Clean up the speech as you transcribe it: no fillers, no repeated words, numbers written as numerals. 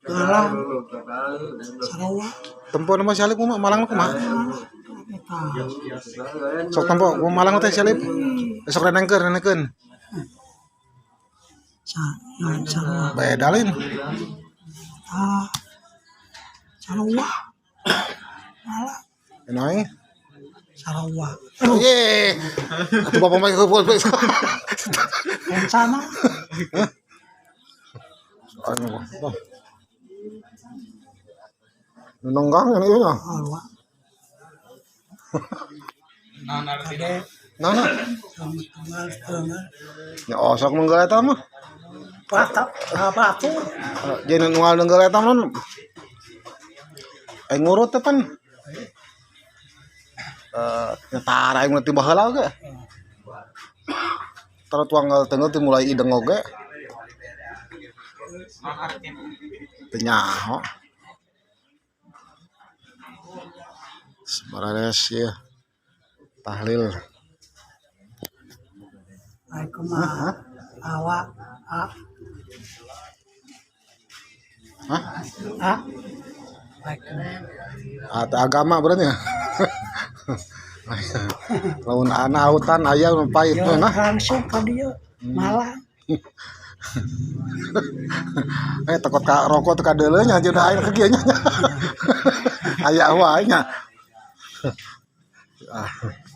Malang. Sarawak. Tempo nama si Alip kumaha? Malang kumaha? Eta. Sok tempo kumaha Malang teh si Alip. Besok renengkeun renengkeun. Sa, ya, Sarawak. Beda lain. Ah. Sarawak. Malang. Enak. Sarawak. Ye. Atuh bapak mah Rencana. Anu, bah. Nu nonggang yang ieu nya. Sarawak. Nah, artinya Nah, nah. Sama tunggal tunggal. Ya oh, sok menggel eta mah. Batak, batu. Jeung nu nenggel eta mah. Eh ngurut teh pan. Eh, ya tara aing mah ti baheula oge. Tara tuang tenggel ti mulai ideng oge. Nah, artinya. Teu nyaho. Sebarares ya. Tahlil. Ai kumaha? Awak a. Hah? A. Ai kumaha? Atau agama berarti ya. Lamun anak hutan aya nu pahit Ya, nah. langsung ka dieu. Malang. Eh takut ka rokok teu kadeuleu nya jeung aing ke kieu nya. Aya wae nya. Ah.